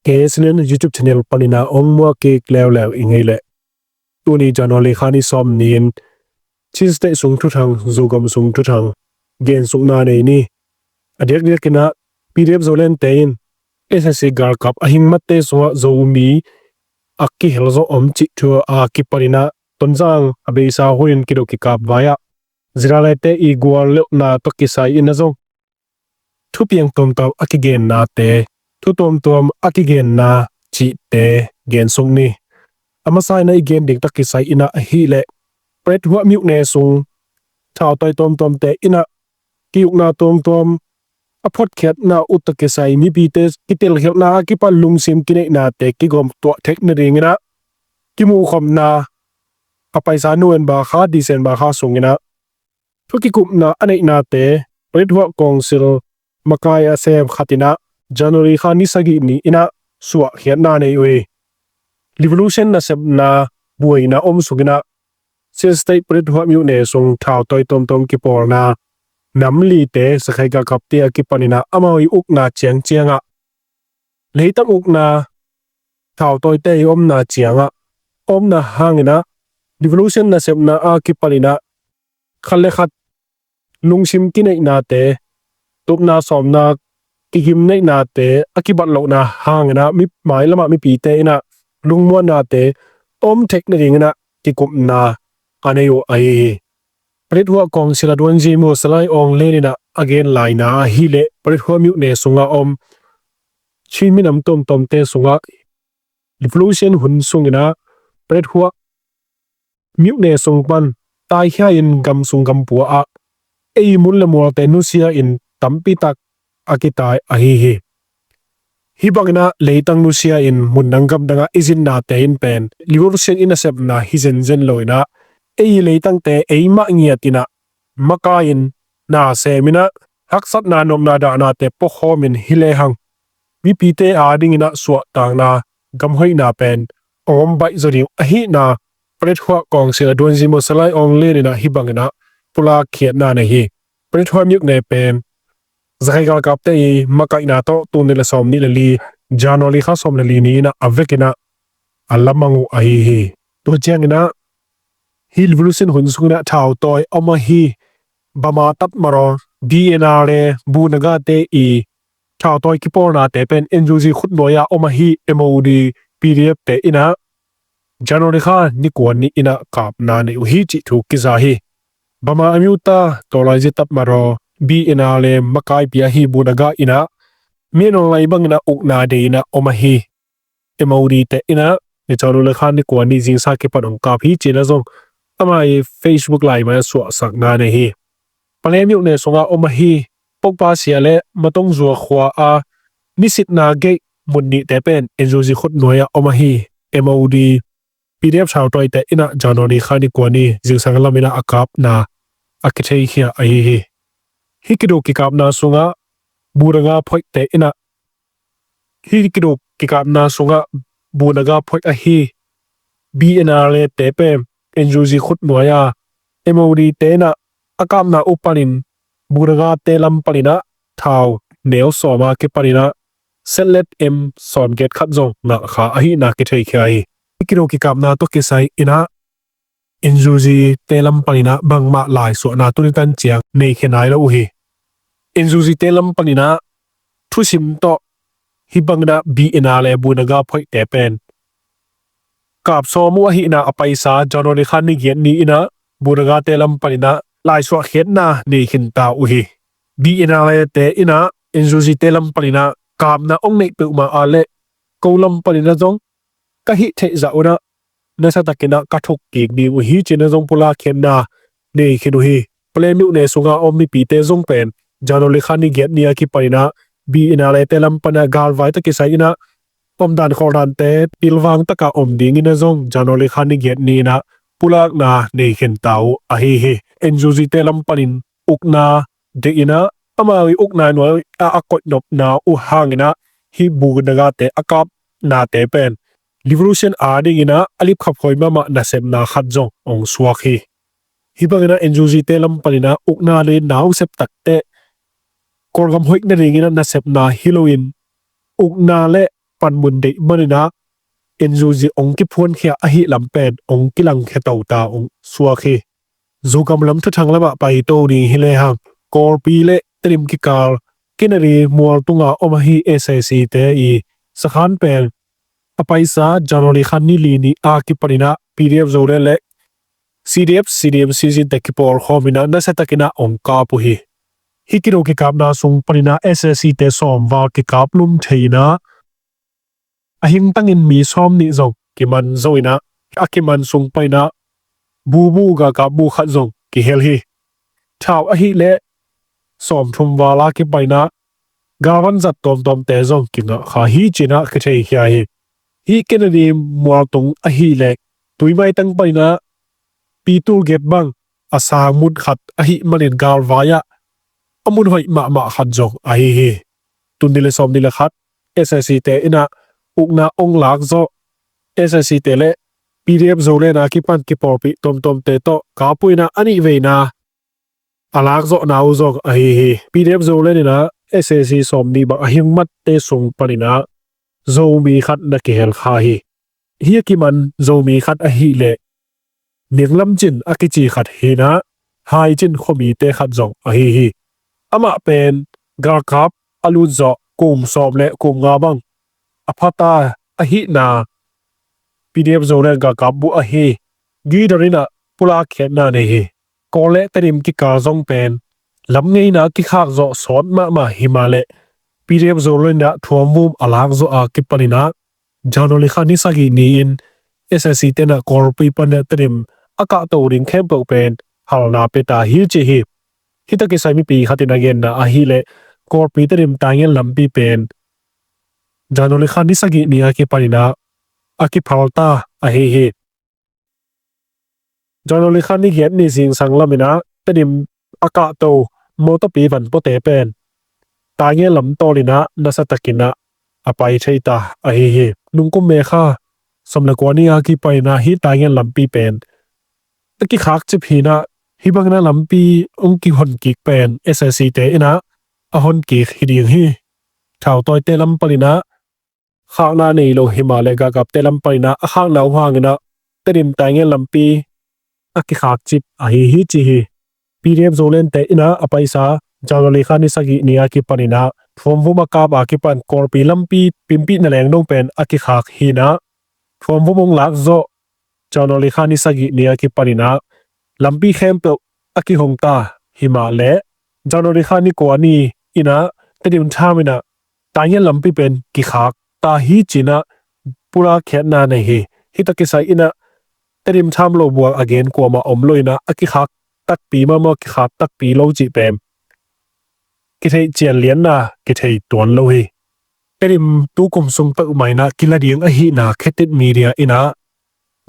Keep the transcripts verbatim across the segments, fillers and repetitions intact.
K S N N YouTube channel panin ah hong muak kik leuleu i ngei leh, tuni January kha ni sawm ni-in Chin State sung thuthang, Zogam sung thuthang gensukna nei ni. A diakdiakin ah P D F Zoland te in S A C galkap a hing matte sungah Zomi a kihel zawh om cih thu a kipanin ah Tonzang a beisa hunin kido kikap vai-ah Zirale te i guallelhna tawh kisai in ah zong thupiang tuamtuam a kigennate, thu tuamtuam a kigenna cihte gensuk ni. A masa in ah i gen ding tawh kisai in ah ahih leh, Paletwa myone sung thautawi tuamtuamte in ah ki-ukna tuamtuam, a photkhiatna uh tawh kisai mipite kitelkhialhna a kipan lungsim kineihnate kigawm tuah theih nadingin ah kimuhkhopna a paisa November kha, December kha sungin ah thukikupna a neihnate Paletwa Council makai a sem khat in ah January kha ni sagih ni-in ah suahkhiatna nei uh hi. Revolution nasepna buaina om sungin ah Chin State Paletwa myone sung thautawi tuamtuam kipawlna nam lite Sagaing galkapte a kipanin ah amau i ukna ciangciangah, leitang ukna thautawite i omna ciangah, omna hangin ah revolution nasepna a kipanin ah khat le khat lungsim kineihnate, tupna sawmna kigimneihnate a kibat lohna hangin ah mi, mailamah mipite in ah lungmuannate om theih nadingin ah kikupna a nei uh ahi hi. Paletwa Council a Duanzi Musalai Aung Hlaing in ah a gen laina ahih leh, Paletwa myone sungah om Chin minam tuamtuamte sungah revolution hun sungin ah Paletwa myone sung pan taikhia-in gam sung gam pua-ah ei mun le mualte nusia-in tampi tak a kitai ahi hi. Hih bangin ah leitang nusia-in mun dang gam dangah i zinnate in pen revolution i nasepna hi zenzen lo-in ah, ei leitangte eimah ngiat in ah makai-in, na semin ah haksatna, nopna, dahnate puakhawmin hi lehang mipite adingin ah suahtakna, gamhoihna pen a om baih zaw ding ahihna Paletwa Council a Duanzi Musalai Aung Hlaing in ah hih bangin ah pulak khiatna nei hi. Paletwa myone pen Sagaing galkapte i makaihna tawh tul nih le sawmnih le li, January kha sawm le li ni-in ah a vekin ah a lamang uh ahi hi. Tua ciangin ah hih revolution hun sungin ah thautawi om ahi Burma Tatmadaw, B N R A, Bunaga te i thautawi kipawlnate pen N U G khutnuai-a om ahi M O D, P D F te in ah January kha ni kua ni-in ah kapna nei uh hi cih thu kiza hi. Burma Amyotha Tawlaiji Tatmadaw, B N R A makaipi ahi Bunaga in ah Min Aung Hlaing bangin ah ukna deihin ah om ahi. M O D te in ah January kha ni kua ni zingsa kipan hong kap hi ci-in ah zong ama i Facebook lai mai-ah suahsakna nei hi. Paletwa myone sungah om ahi Pokpa Sia le Matong Zua khua-a nisitna gate mun nihte pen N U G khutnuai-ah om ahi M O D, P D F thautawite in ah January kha ni kua ni zingsang lamin ah a kapna a kitheikhia ahi hi. Hih kiduk kikapna sungah Bunaga phoihte in ah, hih kiduk kikapna sungah Bunaga phoih ahi B N R A te pen N U G khutnuai-a M O D te in ah a kapna uh panin Bunaga te lam panin ah thau neu sawm a kipanin ah setlet M sawmgiat khat zong ngah kha ahihna kitheikhia hi. Hih kiduk kikapna tawh kisai in ah N U G te lam panin ah bangmah laisuahna tuni tan ciang nei khia nai lo uh hi. N U G te lam panin ah thusim tawh hih bangin ah B N R A Bunaga phoihte pen kap sawm uh ahihna a paisa January kha ni giat ni-in ah Bunaga te lam panin ah laisuah khiatna nei khinta uh hi. B N R A te in ah N U G te lam panin ah kapna hong neih peuhmah a leh ko lam panin ah zong ka hih theih zah un ah nasatakin ah ka thuk kik ding uh hi ci-in ah zong pulak khiatna nei khin uh hi. Paletwa myone sungah om mipite zong pen January kha ni giat ni a kipanin ah B N R A te lam panin ah galvai tawh kisai in ah omdan khawldante pilvang taka om dingin ah zong January kha ni giat ni-in ah pulakna nei khinta uh ahi hi. N U G te lam panin ukna deihin ah amau i ukna nuai-ah a koihnopna uh hangin ah hih Bunaga te a kapnate pen revolution adingin ah a lipkhaphuai mahmah nasepna khat zong hong suak hi. Hih bangin ah N U G te lam panin ah ukna le nausep takteh Kawlgam hoih nadingin ah nasepna hi loin ukna le panmun deih maninah N U G ong kiphuankhia ahi lam pen ong kilangkhia to ta ong suak hi. Zogam lam thuthang lamah paito ding hi lehang, Kawlpi le Tedim kikal Kennedy mual tunga om ahi S A C te i sakhan pen a paisa January kha ni li ni a kipaninah P D F Zoland le C D F, C D M, C Z te kipawlkhawminah nasiatakinah ong kap uh hi. Hih kido kikapna sung paninah S A C te sawm val kikap lum thei inah a hingtangin mi sawm nih zong kiman zo inah a kiman sung paninah bubu galkap bu khat zong kihel hi. Thau ahih leh sawm thum vala kipaninah galvan zat tuamtuamte zong kingah kha hi cinah kithei khia hi. Hih Kennedy mualtung ahih leh tuimaitang paninah pitul get bang a sang mun khat ahih manin galvai ah a mun hoih mahmah khat zong ahi hi. Tuni le sawm ni le khat S A C te inah ukna ong lak zawh S A C te le P D F Zoland a kipan kipawlpih tuamtuamte tawh kap uh inah a nih veina a lak zawhna uh zong ahi hi. P D F Zoland inah S A C sawm ni bang a hing matte sung paninah Zomi khat na kihel kha hi. Hih a kiman Zomi khat ahih leh Ninglam Cin a kici khat hinah Hai Cin khuamite khat zong ahi hi. Amah pen galkap a lut zawh kum sawm le kum nga bang a phata ahihna P D F Zoland galkap bu ahi. Gidor inah pulak khiatna nei hi. Kawl le Tedim kikal zong pen lam ngeina kikhak zawh sawt mahmah hi mah leh P D F Zoland inah thuamvum a lak zawh a kipaninah January kha ni sagih ni-in S A C tenah Kawlpi panah Tedim a kahto ding khempeuh pen halna pia ta hi ci hi. Hih tawh kisai mipi khatin a genna ahih leh Kawlpi Tedim Taingen lampi pen January kha ni sagih ni a kipaninah a kiphal ta ahi hi. January kha ni giat ni zingsang laminah Tedim a kahto mawtawpi van puate pen Taingen lam tawlinah nasatakinah a pai thei ta ahi hi. Nungkum May kha sawm le kua ni a kipaninah hih Taingen lampi pen a kikhak cip hinah hih bangin a lampi ong kihon kik pen S A C te inah a hon kik hi ding hi. Thautawite lam paninah khakna nei lo hi mah leh galkapte lam paninah a khakna uh hanginah Tedim Taingen lampi a kikhak cip ahi hi ci hi. P D F Zoland te inah a paisa January kha ni sagih ni a kipaninah thuamvum a kap a kipan Kawlpi lampi pimpih na leng dong pen a kikhak hinah thuamvum ong lak zawh January kha ni sagih ni a kipaninah lampi khempeuh a kihong ta hi mah leh January kha ni kua ni inah Tedim tham inah Taingen lampi pen kikhak ta hi cinah pulak khiatna nei hi. Hih tawh kisai inah Tedim tham lo bual a gen kuamah om lo inah a kikhak takpi mahmah kikhak takpi lo cih pen kithei cian lianna kithei tuan lo hi. Tedim tukum sung peuhmah inah kila ding ahihna Khetit Media inah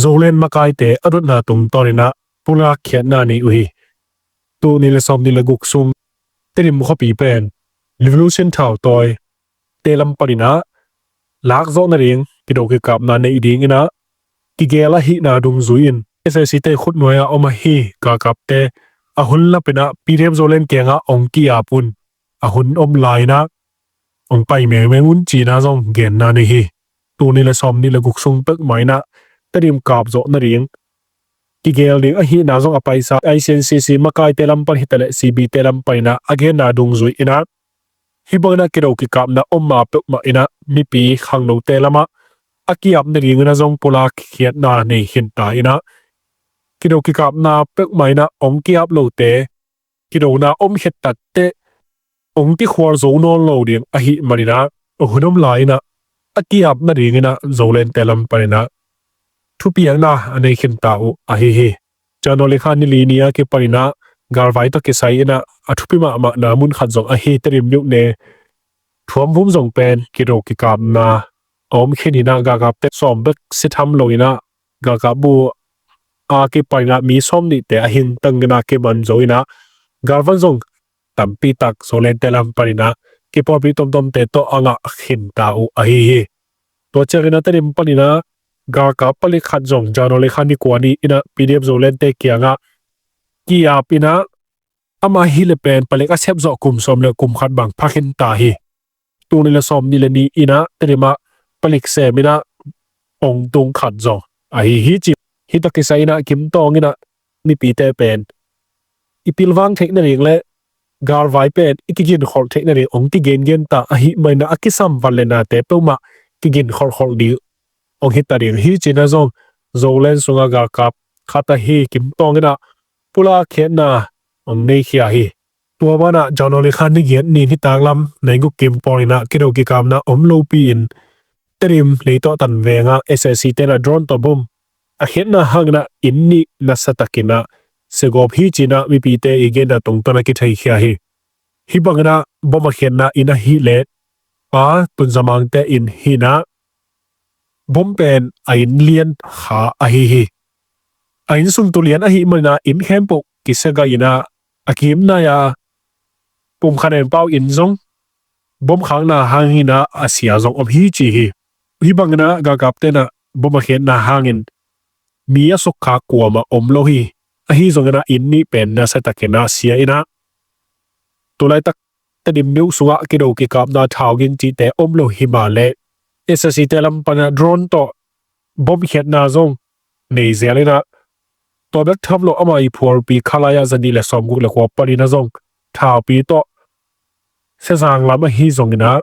Zoland makaite a dotna tungtawninah pulak khiatna nei uh hi. Tul ni le sawm ni le guk sung Tedim khuapi pen Revolution thautawi te lam paninah lak zawh nading kido kikapna neih dinginah kigel ahihna dungzui in S A C te khutnuai-ah om ahi galkapte a hun lapinah P D F Zoland kiangah ong ki-ap un, a hun om lai-inah ong pai mengmeng un cina zong genna nei hi. Tul ni le sawm ni le guk sung peuhmah inah Tedim kap zawh nading kigel ding ahihna zong a paisa I C N C C makaite lam pan hitaleh C B te lam paninah a genna dungzui inah hih bangin a kido kikapna om ma peuhmah inah mipi khangnote lamah a ki-ap nadingin a zong pulak khiatna nei khinta inah kido kikapna peuhmah inah ong ki-ap lote kidona om khit takteh ong kikhual zo nawn lo ding ahih maninah a hun om lai-inah a ki-ap nadinginah Zolente lam paninah thupiakna a nei khinta uh ahi hi. January kha ni li ni a kipaninah galvai tawh kisai inah a thupi mahmahna mun khat zong ahi Tedim Myone thuamvum zong pen kido kikapna a om khin inah galkapte sawm bek si tham lo inah galkap bu a kipaninah mi sawm nihte a hingtang inah kiman zo inah galvan zong tampi tak Zolente lam paninah kipawlpi tomtomte tawh a ngah khinta uh ahi hi. Tua cianginah Tedim paninah galkap palik khat zong January kha ni kua ni inah P D F Zolente kiangah ki-ap inah ama hi le pen palik a sep zawh kum sawm le kum khat bang pha khinta hi. Tul ni le sawm ni le ni inah Tedim ah palik sem in ah ong tung khat zong ahi hi ci. Hih tawh kisai in ah Kim Tawng in ah mipite pen i pilvang theih nading le galvai pen i kiginkholh theih nading ong kigengen ta ahih manin ah a kisam vangliatnate peuhmah kiginkholhkholh ding ong hi ta ding hi ci-in ah zong Zoland sungah galkap khat ahi Kim Tawng in ah pulak khiatna ong neikhia hi. Tua banah January kha ni giat ni nitaklam neiguk kim pawl in ah kido kikapna om lopi-in Tedim Leitawh Tan vengah S A C te in ah drone tawh bom a khiatna hangin ah inn nih nasatakin ah siagawp hi ci-in ah mipite i genna tungtawn ah kitheikhia hi. Hih bangin ah bom a khiatna inn ahih leh Pa Tun Za Mang te inn hi-in ah bom pen a inn lian kha ahi hi. A inn sung tu lian ahih manin ah inn khempeuh kisia gai in ah a kim nai-a Pum Khan En Pau inn zong bom khakna hangin ah a sia zong om hi ci hi. Hih bangin ah galkapte in ah bom a khiatna hangin mi a sukkhak kuamah om lo hi. Ahi zongin ah inn nih pen nasatakin ah sia in ah tulaitak Tedim News sungah kido kikapna thau ging cihte om lo hi mah leh S A C te lam panin ah drone tawh bom khiatna zong nei zel in ah tua bek tham lo amau i phualpi khalai ah zanih le sawmguk le kua panin ah zong thaupi tawh Sezang lam ahi zongin ah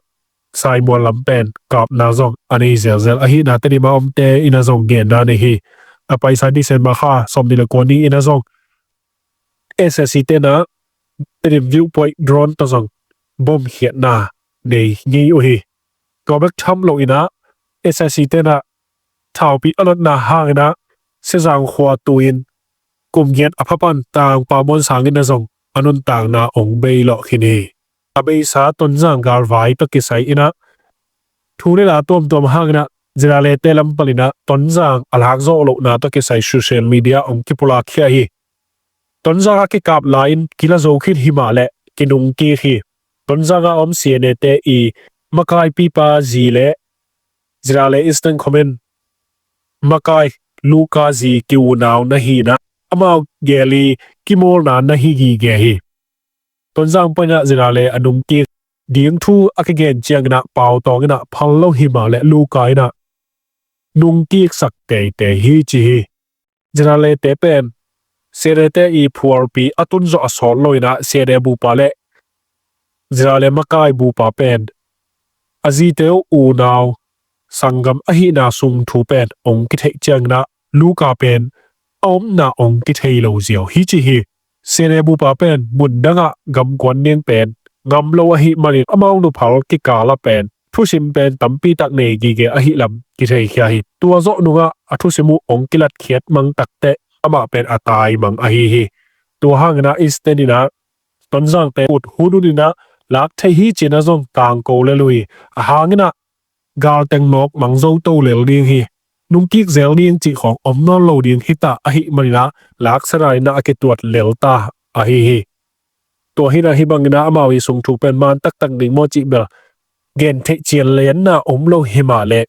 Saimual lam pen kapna zong a nei zelzel ahihna Tedim a omte in ah zong genna nei hi. A paisa December kha sawmnih le kua ni in ah zong S A C te in ah Tedim viewpoint drone tawh zong bom khiatna nei ngei uh hi. Tua bek tham lo in ah S A C te in ah thaupi a lotna hangin ah Sezang khua tu-in kum giat a pha pan tangpa muan sangin ah zong a nuntakna ong bei lawh khin hi. A beisa Tonzang galvai tawh kisai in ah thu le la tuamtuam hangin ah ZRA te lam panin ah Tonzang a lak zawh lohna tawh kisai social media ong kipulak khia hi. Tonzang a kikap lai-in kila zo khin hi mah leh kinungkik hi. Tonzang a om C N A te i makaipipa zi le ZRA Eastern Command makai Luka zi ki-unau na hi-in ah amau gel i kimawlna na hi gige hi. Tonzang panin ah ZRA a nungkik ding thu a kigen ciangin ah Pau Tawng in ah phal lo hi mah leh Luka in ah nungkiksak teitei hi ci hi. ZRA te pen C N A te i phualpi a tun zawh a sawt lo in ah C N A bupa le ZRA makai bupa pen a zite uh unau sanggam ahihna sung thu pen ong kitheih ciangin ah Luka pen a omna ong kithei lo ziau hi ci hi. C N A bupa pen mun dangah gamkuan ding pen ngam lo ahih manin amau nuphal kikal ah pen thusim pen tampi tak nei gige ahih lam kitheikhia hi. Tua zawh nungah a thusim uh ong kilatkhiat mang takteh amah pen a tai mang ahi hi. Tua hangin ah Eastern in ah Tonzang te ut hunhun in ah lak thei hi ci-in ah zong tangko lel uh hi. A hangin ah galteng nawk mang zo to lel ding hi. Nungkik zel ding cih khawng om nawn lo ding hi ta ahih manin ah laksa dan in ah a kituat lel ta ahi hi. Tua hi-in ah hih bangin ah amau i sung thu pen man taktak ding maw cih bel gen theih cian lenna om lo hi mah leh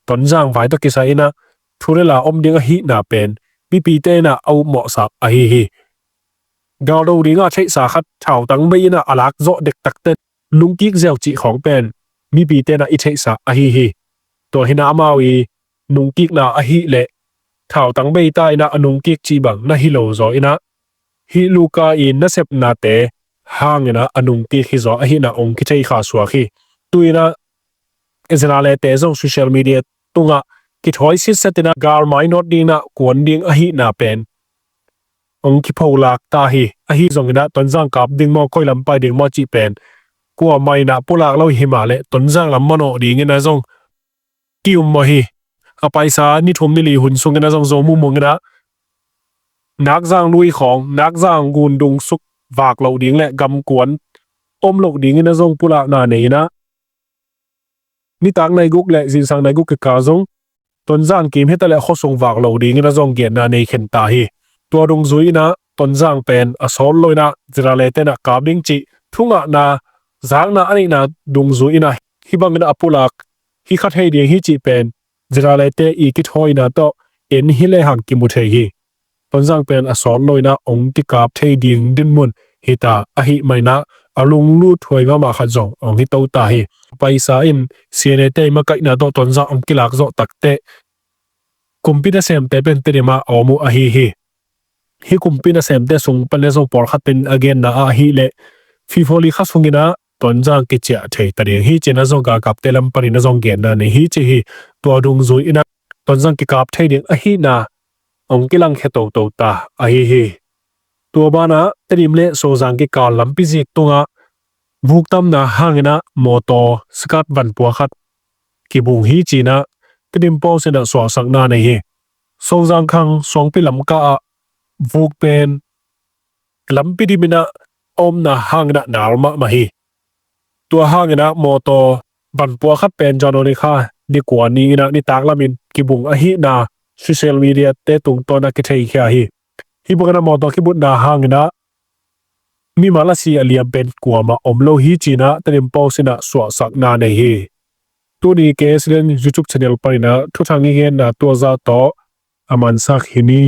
Tonzang vai tawh kisai in ah thu le la om ding ahihna pen mipite in ah a upmawhsak ahi hi. Galdo dingah theihsa khat thautang bei in ah a lak zawh dektak ten nungkik ziau cih khawng pen mipite in ah i theihsa ahi hi. Tua hi-in ah amau i nungkikna ahih leh thautang bei ta in ah a nungkik cih bang na hi lo zaw in ah hih Luka i nasepnate hangin ah a nungkik hi zaw ahihna ong kithei kha suak hi. Tu-in ah ZRA te zong social media tungah kithawi sitset in ah galmai nawt ding in ah kuan ding ahihna pen ong kipholak ta hi. Ahi zongin ah Tonzang kap ding maw, koi lam pai ding maw cih pen kuamah in ah pulak lo hi mah leh Tonzang lam manawh dingin ah zong ki-um mawh hi. A paisa ni thum ni li hun sungin ah zong Zo Mung Mung in ah Nakzang lui khawng, Nakzang gundung suk vak loh ding le gamkuan om loh dingin ah zong pulakna nei in ah nitak nai guk le zingsang nai guk kikal zong Tonzang kim hi ta le khuasung vak lo dingin ah zong genna nei khin ta hi. Tua dungzui in ah Tonzang pen a sawt lo in ah ZRA te in ah kap ding cih thungahna zakna a neihna dungzui in ah hih bangin ah a pulak hi kha thei ding hi cih pen ZRA te i kithawina tawh en hi lehang kimu thei hi. Tonzang pen a sawt lo in ah ong kikap thei ding dinmun hi ta ahih manin ah a lunglut huai mahmah khat zong ong hi to ta hi. paisa in C N A te i makaihna tawh Tonzang hong kilak zawh takteh kumpi nasemte pen Tedim ah a om uh ahi hi. Hih kumpi nasemte sung pan le zong pawlkhat in a genna ah ahih leh February kha sungin ah Tonzang kiciah thei ta ding hi ci-in ah zong galkapte lam panin ah zong genna nei hi ci hi. Tua dungzui in ah Tonzang kikap thei ding ahihna hong kilangkhia toto ta ahi hi. Tua banah Tedim le Sozang kikal lampi zik tungah vuk tamna hangin ah mawtaw Skat vanpua khat kibung hi ci-in ah Tedim Post in ah suahsakna nei hi. Sozang khang suangpi lamkah ah vuk pen lampi dim in ah a omna hangin ah nal mahmah hi. Tua hangin ah mawtaw vanpua khat pen January kha ni kua ni in ah nitak lamin kibung ahihna social media te tungtawn ah kitheikhia hi. Hih bangin ah mawtaw kibutna hangin ah mimal a si a liam pen kuamah om lo hi ci-in ah Tedim Post in ah suahsakna nei hi. Tuni K S L N YouTube channel panin ah thuthang i genna tua zah tawh a mansak hi ni.